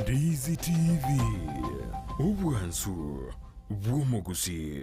Ndizi TV, obwansu bw'omogusii.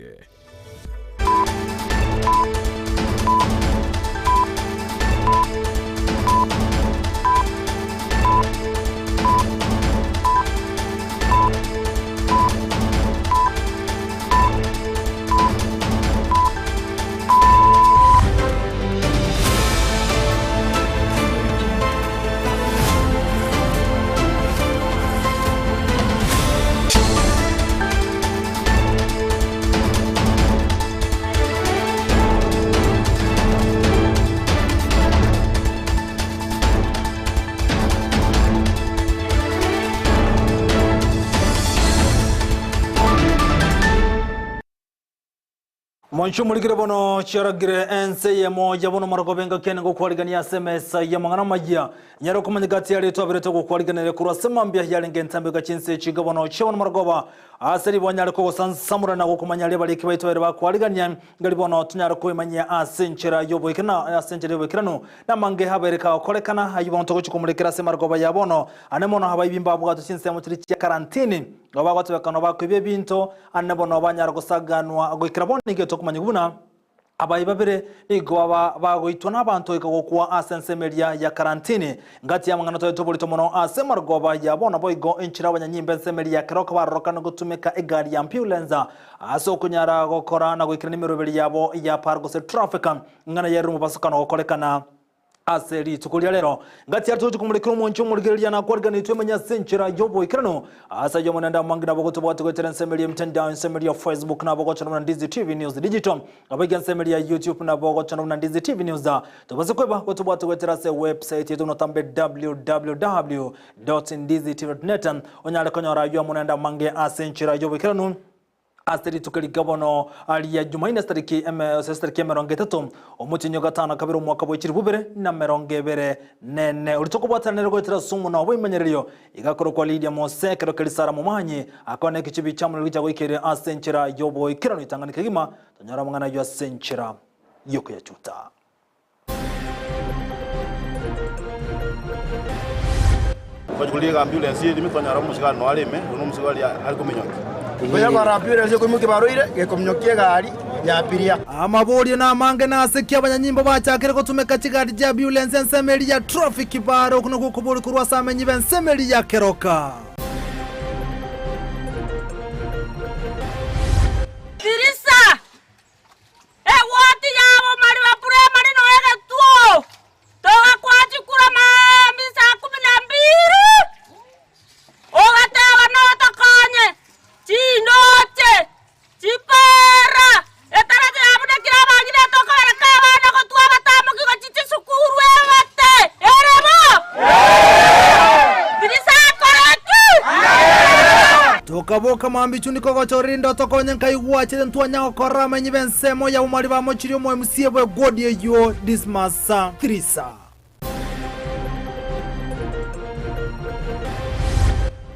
Omonche omorikire bono chiaragire ense eyemo ya bono marogoba engaki ene ngokwarigania ase emesa y'amang'ana amayia. Nyare okomanya gati aria twaberete gokwariganera korwa ase mambia yarenge entambe goika chinse echi inga bono chia bono marogoba ase ribo nyare kogosansamora na gokomanya aria abariki baito baria bakwarigania ngari bono tonyare koemanyia ase enchera y'oboikeranu ase enchera y'oboikeranu namange abeire kagokorekana ayio bono togochia komorekera ase marogoba ya bono ane mono abaibi mbabwatwe chinsemo chiria chia karantini nabo bagotebekana bakoibia ebinto Ane bono banyara gosaganwa goikera bono nigo tokomanya buna abayi babere nigo baba bagoitwa nabanto goika gokwa ase ensemo eria ya karantini. Ngati y'amang'ana toete oborito mono ase marogoba ya bono boigo enchera abanyanyimbo ensemo eria ya keroka barorokane gotumeka egari ya ambulensa ase okonyara gokora na goikerania emeroberi yabo ya para gose traffic ng'ana yerire omobasukano gokorekana Ase rituko ria rero, ngati atoche komorekera omonche omorigereria na kwariganetwe emenye ase enchera y'oboikeranu. Ase ayio Omonene amange nabo gotobwate goetera ensemo eria emitandao, ensemo eria ya Facebook nabo gochana buna Ndizi TV News Digital, nabo iga ensemo eria ya YouTube nabo gochana buna Ndizi TV News. Tobase kweba gotobwate goetera ase website yaito buna otambe www.ndizitv.net onyare konyora ayio amo naende amange ase enchera y'oboikeranu. Ase rituko riria bono ria Jumaine ase tariki eme ase tariki emerongo etato omotienyi o gatano kabere omwaka bwe chilifu bibere na emerongo ebere nene. Oria tokobwatanera goetera ase omona bw'emenyerereo iga akorokwa Lydia Mose ekero keria Sara Momanyi akwana ekechibi chiamonene gochia goikeria ase enchera y'oboikeranu ritang'ani kegima tonyore amang'ana ayio ase enchera y'okoyachuta. Twachia korigia ambulance erime twanyora omosigari noyo are ime, oyo nomosigari are kominyokia. Koyabara ambulance ekoimokia barwaire, gekominyokia egari ya abiria. Amaborio namange nase ki abanyanyimbo bachakire gotumeka chigari chia ambulance ensemo eria ya traffic bare okwo nakwo okoboria korwa ase amenyi b'ensemo eria ya Keroka. Tirisa, Egoti y'abamari ba Puremari noyo egetuo, togakwa chikura maambia saa kumi na mbili, ogateba notokonye chindoche, chipara, etaracha yabunekire abang'ina etokobereka abana gotwa abatamoki gochia chisukuru ebate, ere bo? Tirisakora ki? Tokaboka mambia chuni kogochorera indoto konya nkaigwa achete ntwanya gokora amenyi b'ensemo ya bomari bamochirie omoMCA bw'egwodi eyio Dismas Tirisa.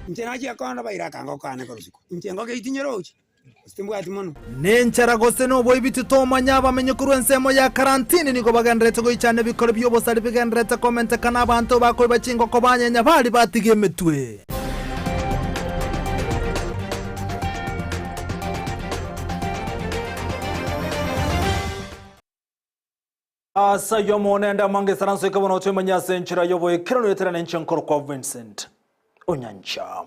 Inche nachia kondo baira akango kane korwa isiko. Inche ngogeiti nyeroche, gose timbwati monwa. Nenchara gose noboibi titomanya abamenyi korwa ensemo ya karantini nigo bagendererete goichana ebikore bi'obosari bigendererete komentekana abanto bakoiba chingoko banyenya baria batiga emetwe. Ase ayio Omonene amange esaranso eke bono toimanye ase enchera y'oboikeranu eterane inche nkorokwa Vincent Onyancha.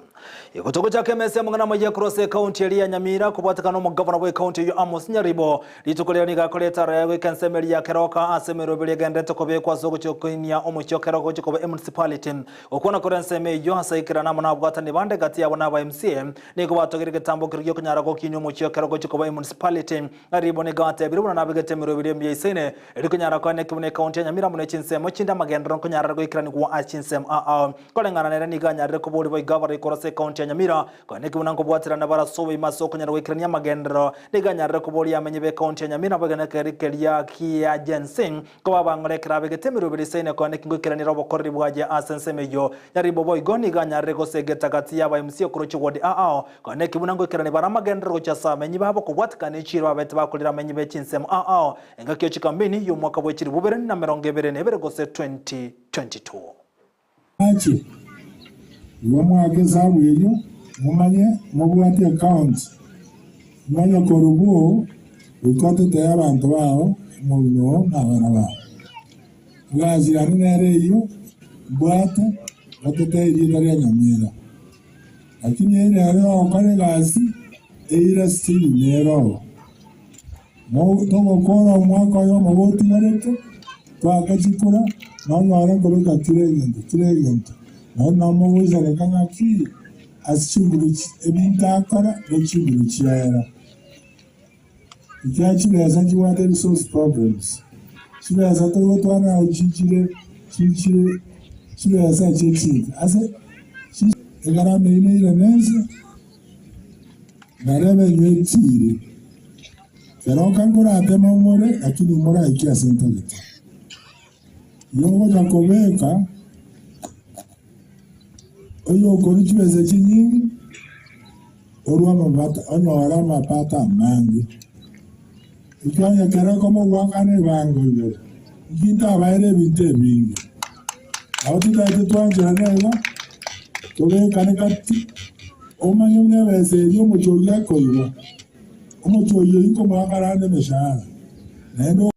Igo togochaka emesa y'amang'ana amaya korwa ase ekaunti eria ya Nyamira kobwatekana n'omogavana bw'ekaunti eyio Amos Nyaribo. Rituko riria nigo akoreta araya goika ensemo eria ya Keroka ase emeroberi egendererete kobekwa ase ogochia koinia omochie o Keroka gochia koba emunicipality. Gokwana korwa ensemo eyio ase aikerana amo nabwatani bande gati yabo naba MCA nigo batogire egetambo keria giokonyara gokinia omochie o Keroka gochia koba emunicipality. Nyaribo nigo atebirie buna nabegete emeroberi emiya isaine erio konyara koeneki buna ekaunti ya Nyamira amo ne chinsemo chinde amagenderero nkonyarare goikeranigwa ase chinsemo ao. Koreng'ana nere nigo anyarire koboria boigo abaroi korwa ase ekaunti ya Nyamira, koeneki buna nkobwaterana bare ase oboime ase okonyara goikerania amagenderero. Nigo anyarire koboria amenyi b'ekaunti ya Nyamira boigo nekeri keria kia Gen Z koba abang'ore ekero abegete emeroberi isaine koeneki ngoikeranire obokoreri bwaye ase ensemo eyio. Nyaribo boigo nigo anyarire gosegeta gati y'aba MCA korwa chiward ao koeneki buna ngoikerania bare amagenderero gochia ase amenyi babo kobwatekana nechiiro babete bakorire amenyi be chinsemo ao engaki ye chikambeni y'omwaka bwe chilifu bibere na emerongo ebere na ebere gose 2022. Inche. Igo moake esabu eyio, momanye mobwate account, momanye korwa bwoo goika otetee abanto bao, omong'ina oo, na abana bao. Egasi yane nere eyio, mbwate, ngotetee erieta ria Nyamira. Lakini ere ere ogokora egasi, eira still nere oo. Togokora omwaka oyomo gotigarete, toake chikura, nonyore nkobeka kera egento, kera egento. Naende namogoisaneka ng'aki ase chinguru ebinto akora ne chinguru chiaera. Ekiagera chibesa nchibwate resource problems, chibesa togotwana nabo chichire chichire chibesa echio chinke ase egarama eyio neire nense. Na revenue etiire, keroka nkorateme omore, lakini moraikie ase ntagete. Igo ngocha kobeka oyokorwa chibesa chinyinge, orwe amabata onyore amapato amange. Ekiagera ekero okomogoakana ebango igoro, inki ntabaere ebinto ebinge? Nabo totagete twancherane iga, tobekane gati. Omanye buna ebesa eria omochogi akoiba, omochogi oyio nkomoakana ande emeshahara, naende.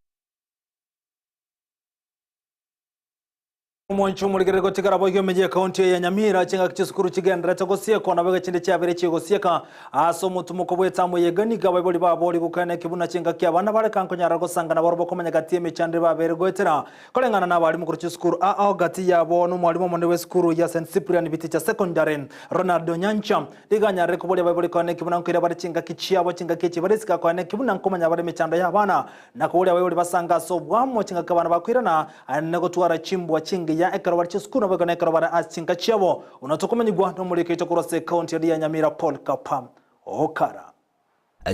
Omonche omorigereria gotigara boigo emenyia y'ekaunti eye ya Nyamira, chingaki chisukuru chigendererete gosiekwa nabo egechinde chiabeire chigosieka ase omotumoko bw'etamu eye iga nigo abaibori babori gokena eke buna chingaki abana bare kankonyara gosanga nabarobwo komanya gati y'emechando ebabeire goetera Koreng'ana nabarimu korwa chisukuru ao gati yabo nomwarimu omonene bw'esukuru ya St Cyprian Biticha Secondary, Ronald Onyancha, nigo anyarire koboria abaibori koene ki buna nkoira bare chingaki chiabo chingaki echi bare isiko akoene ki buna nkomanya bare emechando y'abana na koboria abaibori basange ase obwamo chingaki abana bakoirana na gotwara chimbwa chingiya ekero bare chisukuru naboigo nekero bare ase chinka chiabo buna tokomanyigwa nomoriki oito korwa ase ekaunti eria ya Nyamira Paul Kapa Okara.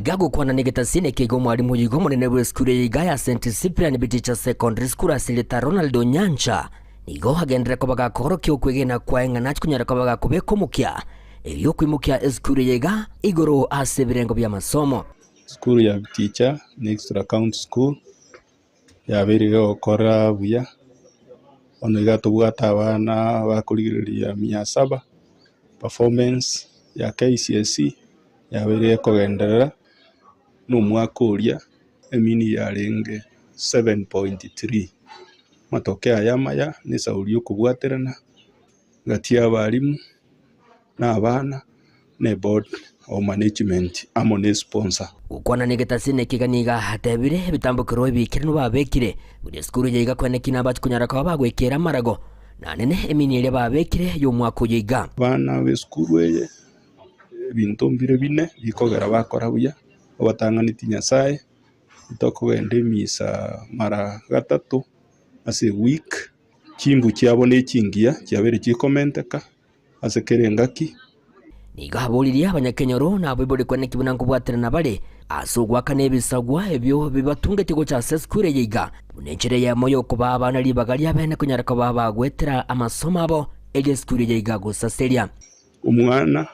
Gagokwana negetasini eke iga omwalimu oyo iga omonene bw'esukuru eye iga ya St Cyprian Biticha Secondary School ase erieta Ronald Onyancha nigo agenderere koba gakoorokia okwegena kwaye ng'a nachi konyara koba gakobeka omokia erio koimokia esukuru eye iga igoro ase ebirengo bi'amasomo. Esukuru ya Biticha ne Extra County School yabeire egokora buya, bono iga tobwate abana bakorigereria mia saba, performance ya KCSE yabeire ekogenderera, na omwaka oria emini yarenge 7.3. Amatokeo aya amaya na esauri ya okobwaterana gati ya abalimu na abana. ne board o management amo ne sponsor. Gokwana negetasini ekiga nigo atebire ebitambokero ebiikeranu babekire buna esukuru eye iga kweneki nabachi konyara koba bagwekera amarago nanene emini eria babekire y'omwaka oyo iga. Abana b'esukuru eye ebinto mbire bine bikogera bakora buya, obatang'aneti Nyasaye, tokogenda emisa mara gatato ase eweek, chimbu chiabo nechingiya chiabeire chikomenteka. Ase kera engaki. Nigo aboririe abanyakenyoro na abaibori kweneki buna nkobwaterana bare ase ogoakana ebisagwa ebio bibatungetie gocha ase esukuru eye iga, buna enchera eyemo y'okobaa abana ribaga riabene konyara koba bagwetera amasomo abo erio esukuru eye iga gosaseria. Omwana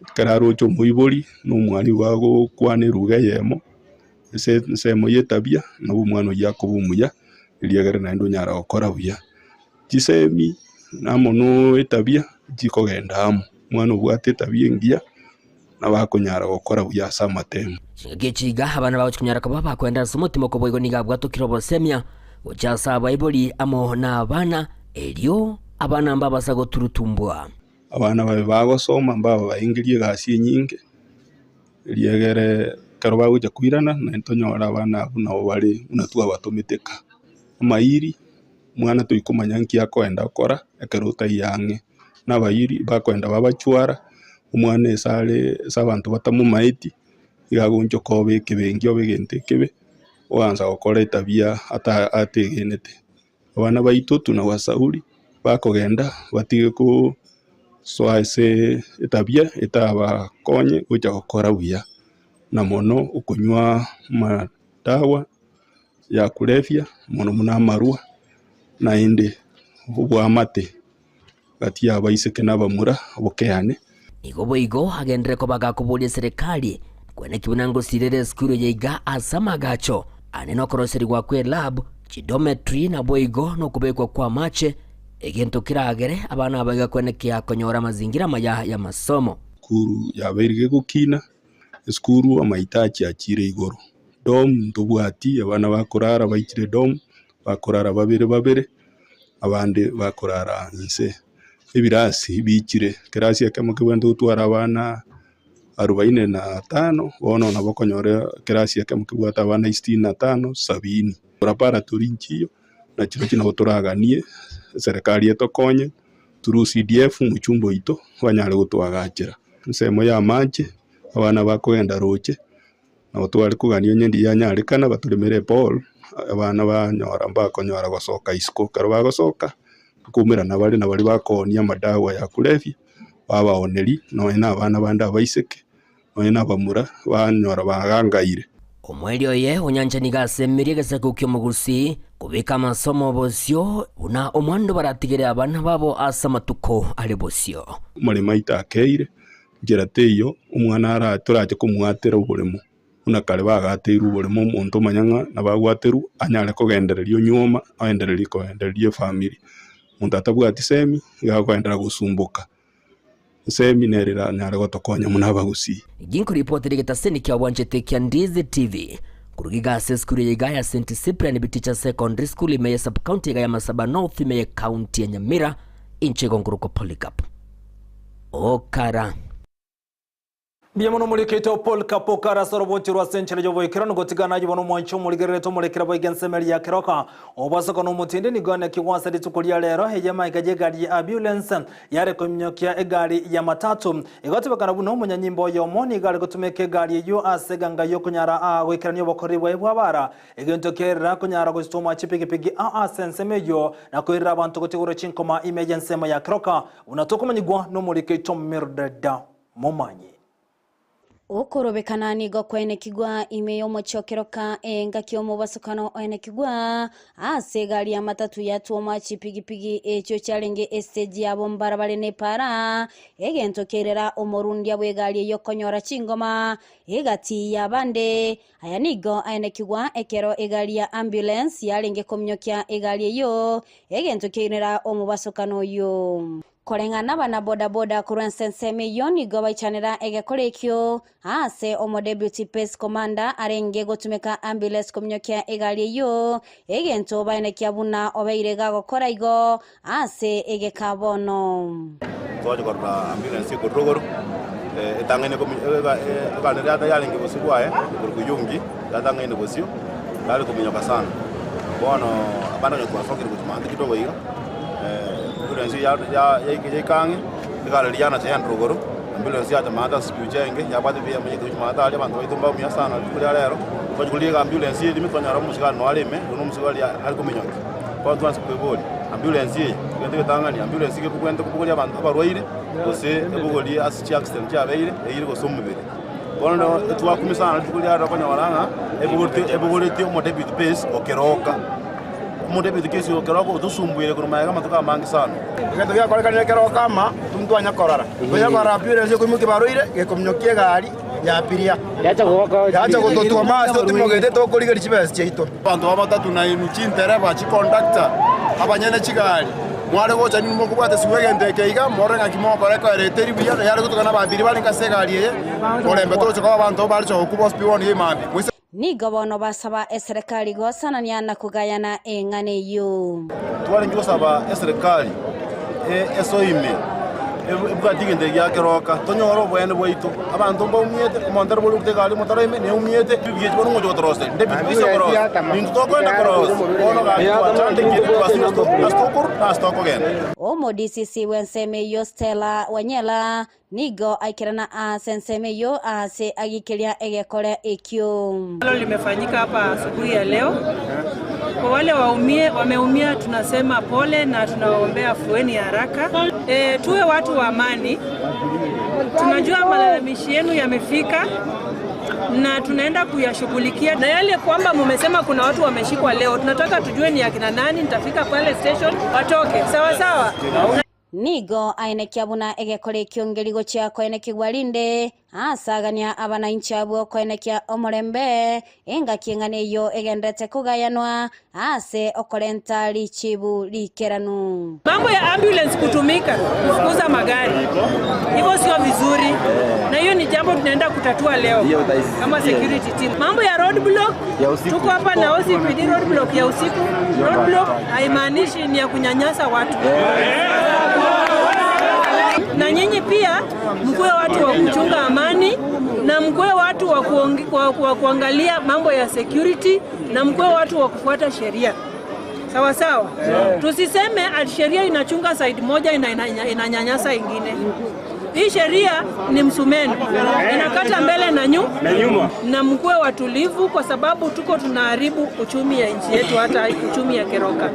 ekero aroche omoibori na omwalimu bagokwana eruga eyemo, ase ensemo ya etabia, nabo omwana oyio akoba omuya, eriagera naende onyara gokora buya. Chisemi amo na etabia chikogenda amo, omwana obwate etabia engiya nabo akonyara gokora buya ase amatemo. Chingaki echi iga abana bagochia konyara koba bakoenda ase omotima okoboigwa nigo abwatokire obosemia gochia ase abaibori amo na abana, erio abana mbabasa goturutumbwa. Abana babe bagosoma mbaba baengerie egasi enyinge, eriegere ekero bagocha koirana naende tonyore abana abwo nabo bare buna twabatomete ka. Amairi. Omwana toikomanya nki akoenda gokora ekero otaiyo ang'e, na abairi bakoenda babachwara, omwana ase are ase abanto batamomaeti, iga agoonchoka obe ekebenki obe egento ekebe, oansa gokora etabia ata ategenete. Abana baito tunawasauri, bakogenda batige kosoa ase etabia etabakonye gocha gokora buya, na mono okonywa amadawa. ya kulevya, mono mono amarwa, naende obwamate gati y'abaiseke na abamura bokeane. Nigo boigo agenderere koba gakoboria eserekari kweneki buna ngosirera esukuru eye iga ase amagacho ane nokoroserigwa kwe lab, chidometry naboigo nokobekwa kw'amache. Egento keragere abana abaiga kwenekia konyora amazingira amaya y'amasomo. Esukuru yabeire gegokina, esukuru amaitachi achire igoro, dorm ntobwati, abana bakorara baichire dorm, bakorara babere babere, abande bakorara inse. Ebirasi biichire, ekerasi ekemo kebwenerete gotwara abana arubaini na tano, bono nabo okonyora ekerasi ekemo kebwate abana isitini na tano, sabini. Laboratory nchiyo, na chirochio nabo toraganie eserekari etokonye through CDF omochumba oito banyare gotoagachera. Ensemo ya amache, abana bakogenda roche, nabo tware kogania onye ndiyo yanyarekana batoremere eborehole, abana banyora mbakonyora gosoka isiko. Ekero bagosoka, nkoumerana bare na baria bakoonia amadawa ya kulevya, babaoneria nonye na abana bande abaiseke. Nonya nabamura banyora bagangaire. Omoerio oye onyancha nigo asemirie egesaku ki'omogusii kobeka amasomo bosio buna omwando baratigere abana babo ase amatuko are bosio. Omoremo aito akeire, nchera teiyo omwana ara torache komwatera oboremo, buna kare bagateirwe oboremo omonto omanya ng'a nabo agwaterwa anyare kogendereria onyuoma aendererie kogendereria efamiri. Omonto atabwati semi nigo akoenderea gosumboka. Esemi nere eranyare gotokonya buna abagusii. Ginkoripotera egetaseni kia bwanchete kia Ndizi TV koruga iga ase esukuru eye iga ya St Cyprian Biticha Secondary School ime ye sub-county iga ya Masaba North ime ye county ya Nyamira inche igo nkorokwa Polycarp Okara. Mbuya mono omorikeito Paul Kapoka ase oroboti rwa ase enchera y'oboikeranu gotigana ayio bono omwanchi omorigererete omorekera boiga ensemo eria ya keroka obasoko na omotindi nigo anekigwa ase rituko ria rero eye amaiga y'egari ya ambulance yare kominyokia egari ya matatu egotebekana buna omonyanyimbo oyomo nigo are gotumeka egari eyio ase eganga y'okonyara a goikerania obokoreri bwaye bwa bara egento kerera konyara gositoma chipigipigi ao ase ensemo eyio na koirera abanto gotigorwa chinkoma ime y'ensemo ya keroka buna tokomanyigwa nomorikeito Mildred Momanyi. Okorobekana nigo kwaenekigwa ime y'omochie o Keroka engaki omobasokano oenekigwa ase egari ya matatu yatwoma chipigipigi echio chiarenge estage yabo mbarabare nepaara, egento kiairera omorundia bw'egari eyio konyora chingoma egati y'abande. Aya nigo aenekigwa ekero egari ya ambulance yarenge kominyokia egari eyio, egento kiairera omobasokano oyio. Koreng'ana abana bodaboda korwa ense ensemo eyio nigo baichanera egekora ekio aase omodeputy pace commander arenge gotumeka ambulance kominyokia egari eyio, egento baenekia buna obeire gagokora igo ase egeka bono. Twacha korora ambulance ekorwa rogoro, etang'aine komi egari neria yarenge bosio bwaye ekorokwa Yongi, yatang'aine bosio, yare kominyoka sana. Bono abande onye twasokire gochia maate kidogo iga. Ambulance yaika ang'e, egari eria yanacha yaenda rogoro, ambulance yacha maate ase chibicha enge, yabwata ebiya emanyete gochia maate aria, abanto baito mbambuya sana rituko ria rero, twachia korigia ambulance erime twanyora omosigari noo are ime, oyio nomosigari are kominyokia. Bono twansi koeboria, ambulance eye egento egetang'ani, ambulance iga ekobwenerete kobogoria abanto abarwaire, gose ebogorie ase chiaccident chiabeire, eire gose omobere. Bono twakumia sana rituko ria rero okonyora ng'a ebogoretie omodeputy pace o Keroka. Omodebeti kesi o Keroka otosumbuire korwa magega amatuko amange sana. Egento giakorekanire Keroka ama tintwanya korora. Twanya korora ambulance ekoimokia barwaire gekominyokia egari ya abiria. Yacha gototwoma ase totimogete tokorigeria chibesa chiaito. Abanto ba matatu na inwe chintereba, chikondakta, abanyene chigari, mware gocha ninwe mokobwata esibwa egento eke iga, morore ng'aki mogokora ekoera eteri buya, na yare gotoka nabaabiria barenge ase egari eye, korembe togocha koba abanto bare chogokwa bonsi pi bono iga mambia. Moise. Nigo bono basaba eserekari gosanania na kogayana eng'ana eyio. Twarenge gosaba eserekari esoime ebwati egento eke gia keroka, tonyore oboene bwaito. Abanto mbaumiete, omonto ere bori orute egari omotaro ime neumiete, ebigechi bono ngocha gotoroseria, David boise okorosia, nintwe tokoenda korosia, bono gaki twachandekire, twasire ase tokorwa na ase tokogenda. Omodisisi bw'ensemo eyio Stella Wanyela Nigo aikerana aase ensemo eyio aase agikeria egekore ekio. Ambalo limefanyika hapa asubuhi ya leo. Kwa wale waumie, wameumia tunasema pole na tunawaombea afueni ya haraka. E, tuwe watu wa amani. Tunajua malalamishi yenu yamefika na tunaenda kuyashughulikia, na yale kwamba mumesema kuna watu wameshikwa leo, tunataka tujue ni akina nani. Nitafika pale station watoke sawa sawa. Nigo aenekia buna egekora ekio ngeri gochia koenekigwa rinde, asagania abananchi abwo koenekia omorembe, engaki eng'ana eyio egenderete kogayanwa ase okorenta richibu riikeranu. Mambo ya ambulance kutumika kufukuza magari hivyo sio vizuri, na hiyo ni jambo tunaenda kutatua leo kama security team. Mambo ya road block, tuko hapa na OCPD road block ya usiku. Road block haimaanishi ni ya kunyanyasa watu na nyinyi pia mkuwe watu wa kuchunga amani na mkuwe watu wa, wa kuangalia mambo ya security na mkuwe watu wa kufuata sheria sawa sawa. Yeah. Tusiseme ati sheria inachunga side moja inanyanyasa ina, ina ingine. Hii sheria ni msumeno, inakata mbele na nyuma, na mkuwe watulivu, kwa sababu tuko tunaharibu uchumi ya nchi yetu, hata uchumi ya Keroka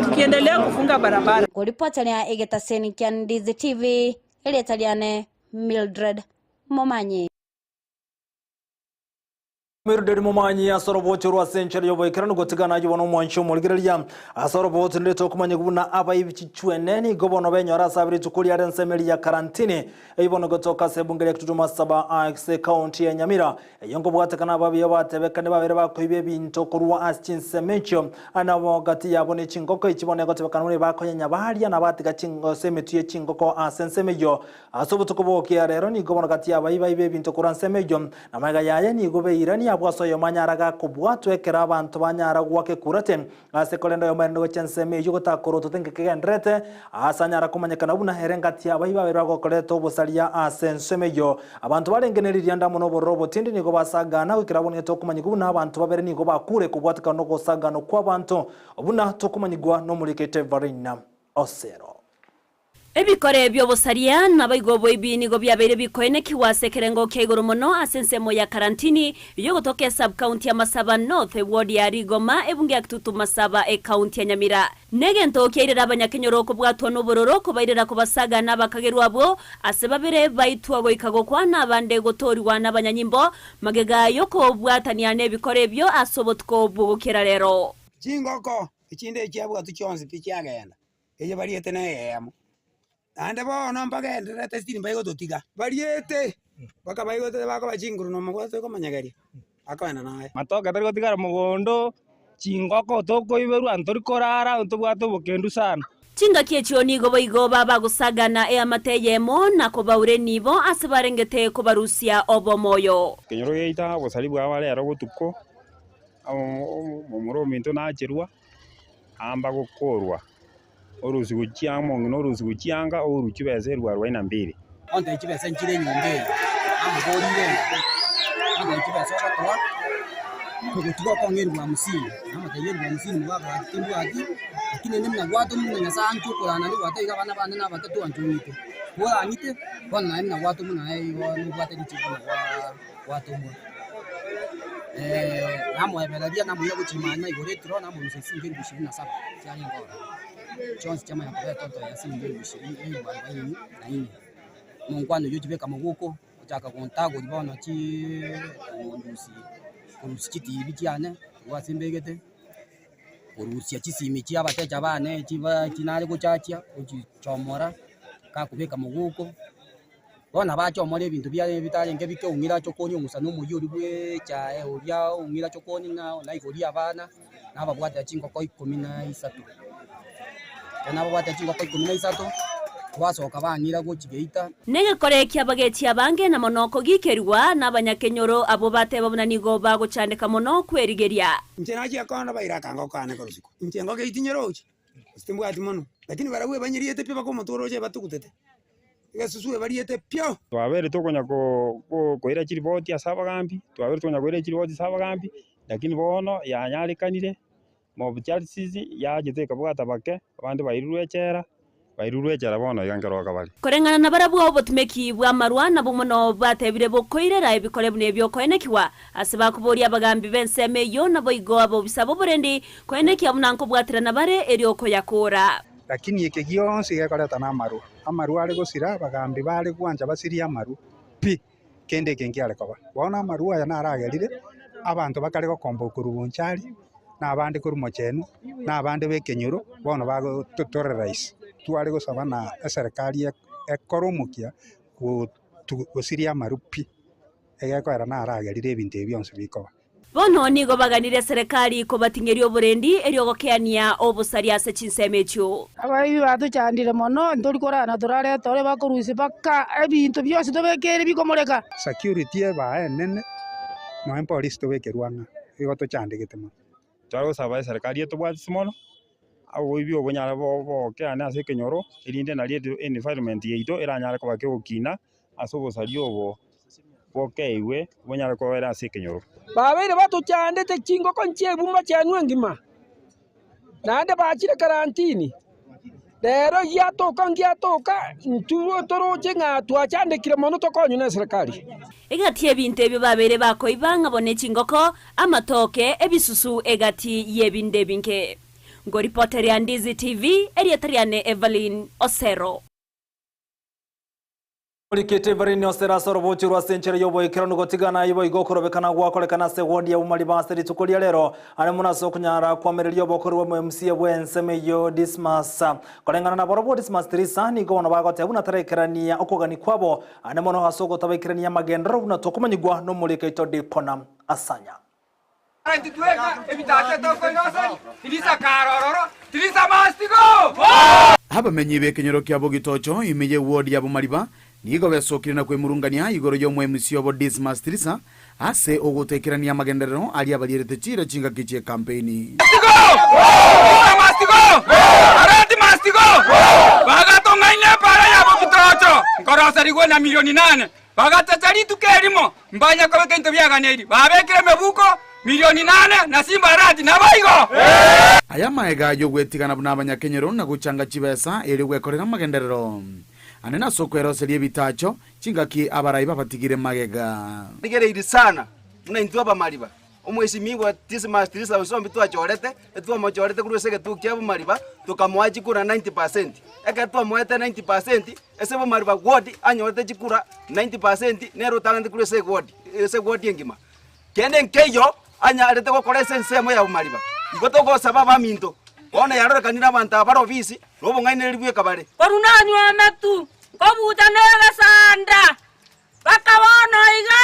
tukiendelea kufunga barabara. Kuripoteria egetaseni kia Ndizi TV erietariane Mildred Momanyi. Mildred Momanyi ase orobochi rwa ase enchera y'oboikeranu gotigana aywo bono omwanchi omorigereria ase orobochi ndete okomanya buna abaibi chichwene nigo bono benyora ase abere rituko riare ensemo ya karantini eywo bono gotoka ase ebunge ria Kitutu Masaba ase ekaunti ya Nyamira eyo nkobwatekana ababiya batebekane babere bakoiba ebinto korwa ase chinsemo echio nabo gati yabo ne chingoko echi bono egotebekana buna bakonyenya baria na batiga ase emetwe ya chingoko ase ensemo eywo ase obotuko bogokia rero nigo bono gati yabo baiba ebinto korwa ensemo eywo na magega yaye nigo beirani abwo ase oyomo anyaraga kobwatwa ekero abanto banyara gwaka ekurate ase korenda oyomo ere nigo chinsemo eywo gotakora ototenge kegenderete ase anyara komanyekana buna ere ngati yabo babere bagokoreta obosaria ase ensemo eywo abanto barenge neriria amo na obororo obotindi nigo basagana goikera abwo nigo tokomanyigwa buna abanto babere nigo bakure kobwatekana na ogosagana kwa abanto buna tokomanyigwa nomorikete Varina Osero. Ebikore bi'obosaria naboigo oboibi nigo biabeire bikoenekigwa ase ekerengo kia igoro mono ase ensemo ya Karantini yogotoka esub-county ya Masaba North, eward ya Rigoma, ebunge ya Kitutu Masaba, ecounty ya Nyamira. Negento kiairera abanyakenyoro kobwatwa nobororo kobairera kobasaga nabakagerwa abwo ase babere baitwa goika gokwa na abande gotoorigwa nabanyanyimbo magega yokobwatania nebikore ebio ase obotuko bw'ogokera rero. Chingoko echinde echiabwatwa chionsi pi chiagenda, eye bariete neyemo. Naende bono mbagendererete tiri mbaigototiga, bariete mpaka baigotete bakoba chinguru na omogwate okomanyegeria, bakogenda naye. Matoke tari gotigara mogondo, chingoko tokoiberwa, ntori korara, ntobwate obokendu sana. Chingaki echio nigo boigo babagosagana eamate eyemo na kobaura enibo ase barengete kobarusia obomoyo. Ekenyoro giaito obosari bwaba rero botuko, omomura ominto nacherwa, amba gokorwa, orusiwu chianga omong'ina orusiwu chianga ourwe chibesa elfu arobaini na mbili. Onte chibesa nchire enyomba eye, namoborire ng'a onte chibesa ogotoa, togotiga okong'a elfu hamsini, namotebia elfu hamsini mogaka gaki timbwati, lakini rende buna gwatomwa buna Nyasaye anche okorana naende gwatebire abana bane na abatato anche ong'ite. Korang'ite, bono naye buna gwatomwa naye igo nobwate richiiko buna gwatomwa. Namoebereria namoira gochia imana igoro eturo, namorusia chisingi elfu ishirini na saba chiarenge ororo. Chionsi chiamanya koba etoto ya siringi elfu ishirini elfu arobaini na inye. Omonkwana oyio ochibeka moguko, ochaka gontagoria bono chii kondusia korusia chitibi chiane korwa ase mbegete, korusia chisimi chia abatecha bane chiba chinare gochachia, ochichomora, gakobeka moguko. Bono nabo achomore ebinto biaye bitarenge bike ong'ira chokoni ong'usa na omoyio oria bwa echae oria ong'ira chokoni na naigoria abana, nababwatera chingoko ikomi na isato. Ekero nababwatera chingoko ikomi na isato, basoka bang'ira gochia geita. Negekore ki'abagechi abange na mono kogikerigwa nabanyakenyoro abwo bateba buna nigo bagochandeka mono kwerigeria. Inche nachia kona baira akangoko kane korwa isiko. Inche ngoko eyio tinyerochi, gose timbwati mono, lakini barabwo ebanyeriete pi bakomotwara oche ebatugutete. Egesusu ebariete pio. Twabeire tokonya koira chiripoti ase abagambi, twabeire tokonya koira chiripoti ase abagambi, lakini bono yanyarekanire, mob justice yachete ekabwata bake, abande bairirwe echela, bairirwe echela bono iga nkeroka bare. Koreng'ana nabarabwo obotumeki bw'amarwa nabwo mono bwatebire bokoirera ebikore buna ebio koenekigwa ase bakoboria abagambi b'ensemo eyio naboigo abobisa b'oborendi koenekia buna nkobwaterana bare erio koyakoora. Lakini eke gionsi gekoreta namarwa. Amarwa are gosira, abagambi bare gwancha basirie amarwa pi, kende eke nkiare koba. Bono amarwa aya naragerire, abanto bakare gokomboka korwa Bonchari, na abande korwa Mochenu, na abande b'ekenyoro, bono bagototorera ise. Tware gosaba na eserekari ekore omokia gosiria amaru pi, egekoera naragerire ebinto ebi bionsi bikoba. Bono nigo baganire eserekari kobating'eria oborendi erio gokeania obosaria ase chinsemo echio. Abaibi batochandire mono, ntori korara torare tore bakorusia mpaka ebinto bionsi tobekeire bikomoreka. Security eba enene, nonya polisi tobekerwe ang'e, igo tochandegete mono. Tware gosaba eserekari etobwatisi mono, oboibi obo bonyare bokeane ase ekenyoro, erinde nario environment yaito eranyare koba kegokina ase obosaria obo bokeigwe bonyare kobera ase ekenyoro. Babeire batochandete chingoko nchi'ebuma chianwe engima, naende bachire karantini. Rero giatoka ngiatoka, intwe toroche ng'a twachandekire mono tokonywe neserekari. Egati y'ebinto ebio babeire bakoiba ng'a bono echingoko, amatoke, ebisusu egati y'ebinde ebinge. Ngoripoteria Ndizi TV, erieta riane Evelyn Osero. Orikete Evelyn Osero ase orobochi rwa ase enchera y'oboikeranu gotigana ayio boigo okorobekana gwakorekana ase ewodi ya Bomariba ase rituko ria rero are mono ase okonyara koamereria obokori bwa MCA bw'ensemo eyio Dismas. Koreng'ana nabarobwo Dismas Tirisa nigo bono bagoteba buna taraikerania okogania kwabo ande mono ase ogotabaikerania amagenderero buna tokomanyigwa nomoriko oito Dikona Asanya. Abamenyi b'ekenyoro kia Bogitocho ime y'eward ya Bomariba nigo besokire na kwemurungania igoro y'omoemisi obo Dismas Tirisa ase ogotekerania amagenderero aria abarierete chiira chingaki chi'ekampeini. Bagachacha rituko erimo, mbanya kobeka ebinto biaganeiri, babekire emebuko milioni nane na chimbarati, naboigo. Aya amaega y'ogwetigana buna abanyakenyoro na gochanga chibesa erio gwekorera amagenderero ane nase okweroseria ebitacho, chingaki abarai babatigire magega. Rigereiri sana buna intwe abamariba. Omwesimigwa Dismas Tirisa Onsombi twachorete, etwamochorete korwa ase egetuo kia bomariba, tokamoa chikura 90 percent. Ekero twamoete 90 percent, ase bomariba ward anyorete chikura 90 percent, nere otang'anete korwa ase eward, ase eward engima. Kende nkeiyo anyarete gokora ase ensemo ya bomariba. Igo togosaba abaminto, bono yarorekanire abanto aba bare obisi, na obong'ainereria bweka bare. Korwa nanywa amatu, nkobucha negesanda, Mpaka bono iga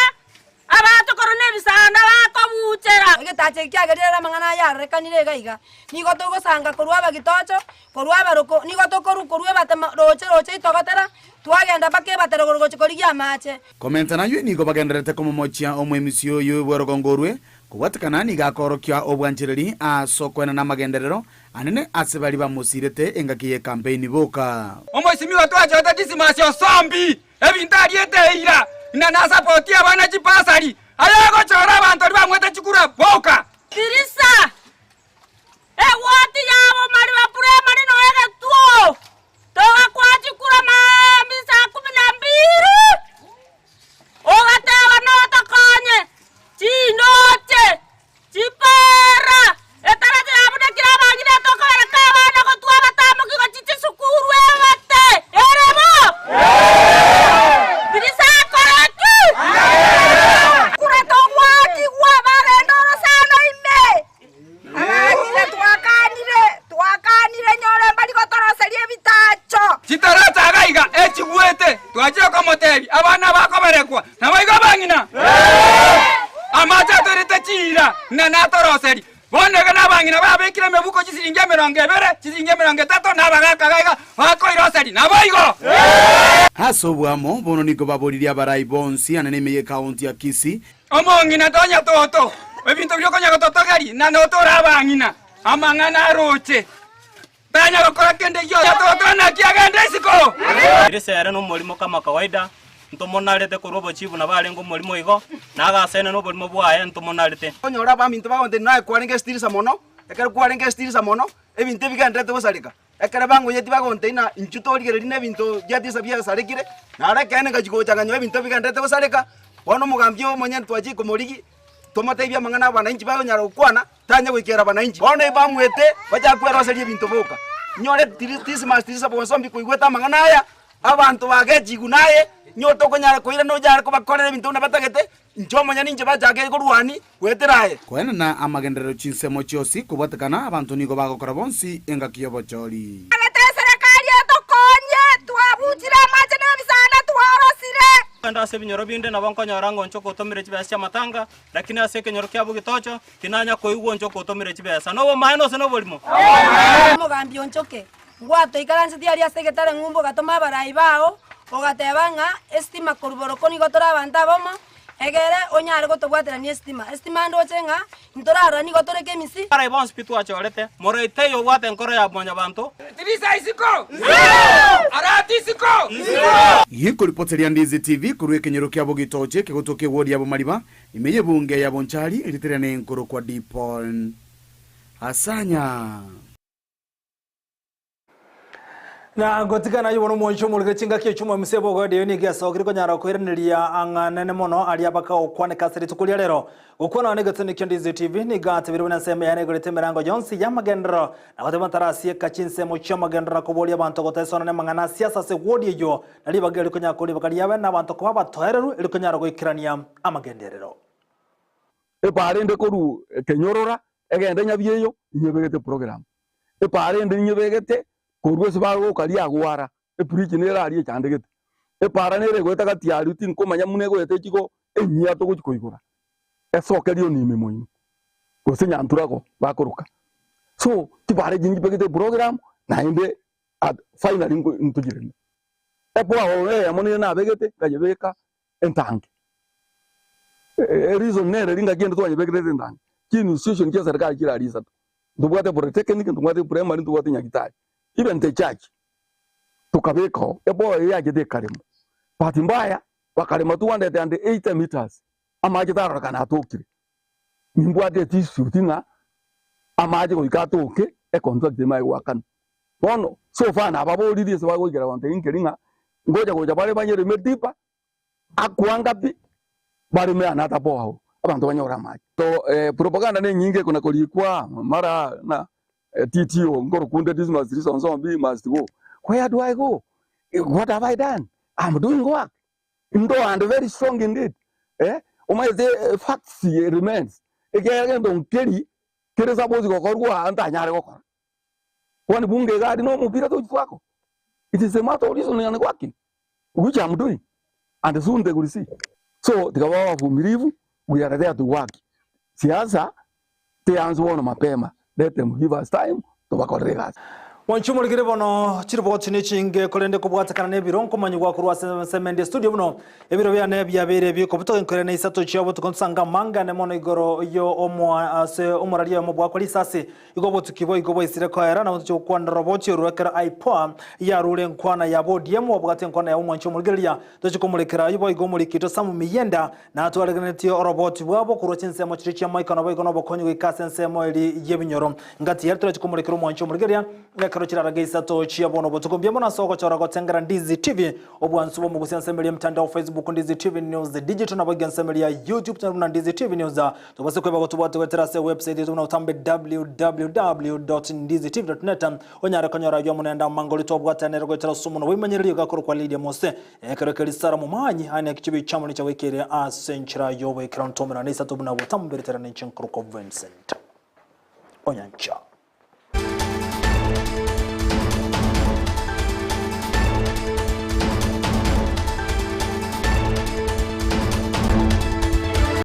abatokoro nebisanda bakobuchera. Egetacho eki kiagerire ere amang'ana aya arorekanire iga iga, nigo togosanga korwa abagitocho, korwa abaroko, nigo tokorwa korwa ebate ma roche roche itogotera, twagenda mpaka ebate rogoro gochia korigia amache. Komenta nayio nigo bagendererete komomochia omoemisi oyo bw'orogongo orwe, kobwatekana nigo akoorokia obwanchereri ase okoenana amagenderero anene ase baria bamosirete engaki y'ekampeini boka. Omoisimigwa twachorete Dismas Osombi Ebinto ariete eira, ng'a nasapotie abana chipasari, ayagochora abanto baria bamwete chikura boka. Tirisa, egwoti yabo mariba primary no egetuo, togakwa chikura maambia saa kumi na mbili, ogateba notokonye chindoche, chipara, etaracha yabunekire abang'ina etokobereka abana gotwa abatamoki gochia chisukuru ebate, ere bo? Tirisa akore ki? Kura togwakigwa bagenda orosana ime. Abang'ina twakanire, twakanire nyore mbari gotoroseria ebitacho. Chitaracha iga iga echigwete, twachire komotebia, abana bakoberekwa, Naboigo abang'ina, amache atorete chiira, ng'a natoroserie. Bono iga nabang'ina babekire emebuko chisiringi 20, chisiringi 30, na abagaaka iga iga bakoiroseria. Naboigo. Ase oboamo, bono nigo baboririe abarai bonsi anene ime y'ekaunti ya Kisii, Omong'ina tonya toto, ebinto biria okonya gototogeria, na notore abang'ina, amang'ana aroche. Tanya gokora kende gionsi. Toto naki agende isiko. Tirisa ere nomorimo kama kawaida, ntomonarete korwa obochibu nabo arenge omorimo igo, na agasaine noborimo bwaye ntomonarete. Onyore abaminto bagontebia naye kwarenge esitirisa mono, ekero kwarenge esitirisa mono, ebinto ebigendererete gosareka. Ekero bang'oyetie bagontebia ng'a inchuo torigereria na ebinto bia tirisa biasarekire, naro ekeene ngachia gocha nganyora ebinto bigendererete gosareka, bono omogambi omonyene twachia komorigia, tomotebie amang'ana abananchi bagonyara gokwana, Tanya goikera abananchi. Bono ebamwete bachaka kweroseria ebinto boka. Inyore Dismas tirisa bonsi mbikoigwete amang'ana aya, abanto bagechigwe naye, inyore tokonyara koirana onyare kobakorera ebinto buna batagete, inche omonyene inche bachake korwania goetera aye. Koenana amagenderero chinsemo chionsi kobwatekana abanto nigo bagokora bonsi engaki y'obochori. Agete eserekari. Twabuchire amache na ebisanda twarosire. Kogenda ase ebinyoro binde nabo nkonyora ng'a onchoka otomire chibesa chi'amatanga, lakini ase ekenyoro kia bogitocho tinanya koigwa onchoka otomire chibesa. Nobomaene gose noborimo? Omogambi onchoke, ngwatoikaransetie aria ase egetare ng'umbu ogatoma abarai bao, ogateba ng'a esitima korwa boroko nigo tore abanto abamo, egere onyare gotobwaterania esitima. Esitima ndoche ng'a intorarora nigo tore kemisi. Abarai bonsi pi twachorete, moraite oyo obwate enkoro ya mwanyabanto. Tirisa isiko! Arati isiko! Gekoripoteria Ndizi TV korwa ekenyoro kia Bogitoche kegotoka ewodi ya Bomariba ime y'ebunge ya Bonchari ritere nenkorokwa Dipon Asanya. Na ngotigana ayio bono omwancho omorwire chingaki echio omwamisa ebogoedia eyo nigo esokire konyara koiraneria ang'anene mono aria bakagokwaneka ase rituko ria rero. Gokwana negeteni kia Ndizi TV nigo atebire buna ensemo yaye naigorete emerango yonsi y'amagenderero na goteba ntarasieka chinsemo chi'amagenderero na koboria abanto gotesona nemang'ana a siasa ase wodi eyio na ribaga eri konyara koribaga riabe na abanto koba abatoereru eri konyara goikerania amagenderero. Epaara ende korwa Kenyorora egende Nyabieyo inyebegete program. Epaara ende ninyebegete korwa ase bagoka riagwara, ebridge nere aria echandegete. Epaara nere egoeta gati aria tinkomanya buna egoeta echigo enyia togochi koigora, esoke rionime moino, gose Nyanturago bakoroka. So chipaara echi nchibegete eprogram naende at finally ntochireme. Epower eyemo nere nabegete nkayebeka entangi. Ereason nere ringaki ende twanyebekerete entangi, chiinstitution chia serikali chire aria isato, ntobwate polytechnic, ntobwate primary, ntobwate nyagitari, even the church tokabeka oo, eboa eye yachete ekarema. Bahati mbaya bakarema 280 meters, amache tarorekana atokire. Nimbwate edispute ng'a amache goika atoke, econtract emanye goakanwa. Bono so far nababoririe ase bagoikera gontebia nkeri ng'a ngocha gocha bare banyereme deeper, akwanga pi, bareme another borehole abanto banyore amache. So propaganda nenyinge ekona korikwa mara ng'a TTO nkorokunde Dismas Lisonsombi must go. Where do I go? What have I done? I'm doing work. Ndo and very strong indeed. Eh, omanyete facts remains. Ekiagera gento nkeri kere suppose gokorwa aa ntanyare gokora. Kwani bunge iga aria nomopira tochi twako? It is a matter of reasoning and working which I'm doing and soon they will see. So tiga babe abavumilivu we are there to work. Siasa teanse bono mapema let them give us time tobakorere egasi. Mwanche omorigere bono chiroboti nechinge korende kobwatekana nebiro nkomanyigwa korwa ase ensemo studio buno Ebiro biane biabeire ebiokobutoka enkorera na isato chia obotuko nsanga amangane mono igoro yo omoa ase omoraria oyomo bwakwa risasi. Igo obotuki boigo bwaisire koera na otoche gokwana roboti orwo ekero IPOA yarure enkwana ya ODM obwate enkwana ya omwanchi omorigereria toche komorekera ayio boigo omorikito Sam Miyenda natwareganetie oroboti bwabo korwa chinsemo chiria chia maikano boigo nobokonyi goika ase ensemo eri yebinyoro ngati ere torache komorekera omwanchi omorigereria ekero chirarage isato chia bono obotuko mbuya mono ase ogochora gotengera Ndizi TV Obwansu bw'omogusia nsemeria emtandao Facebook Ndizi TV News Digital nabo iga nsemeria YouTube channel buna Ndizi TV News. Tobase kweba gotubwate goetera ase website yetu buna otambe www.ndizitv.net onyare konyora aywo amo amangori twabwatanere goetera ase omonwa bw'emanyererio gakorokwa Lydia Mose ekero keri Sara Momanyi ane ekichibi chiamo nicha goikere ase enchera y'oboikeranu tomera na isato buna botamberetera nenche nkorokwa Vincent Onyancha.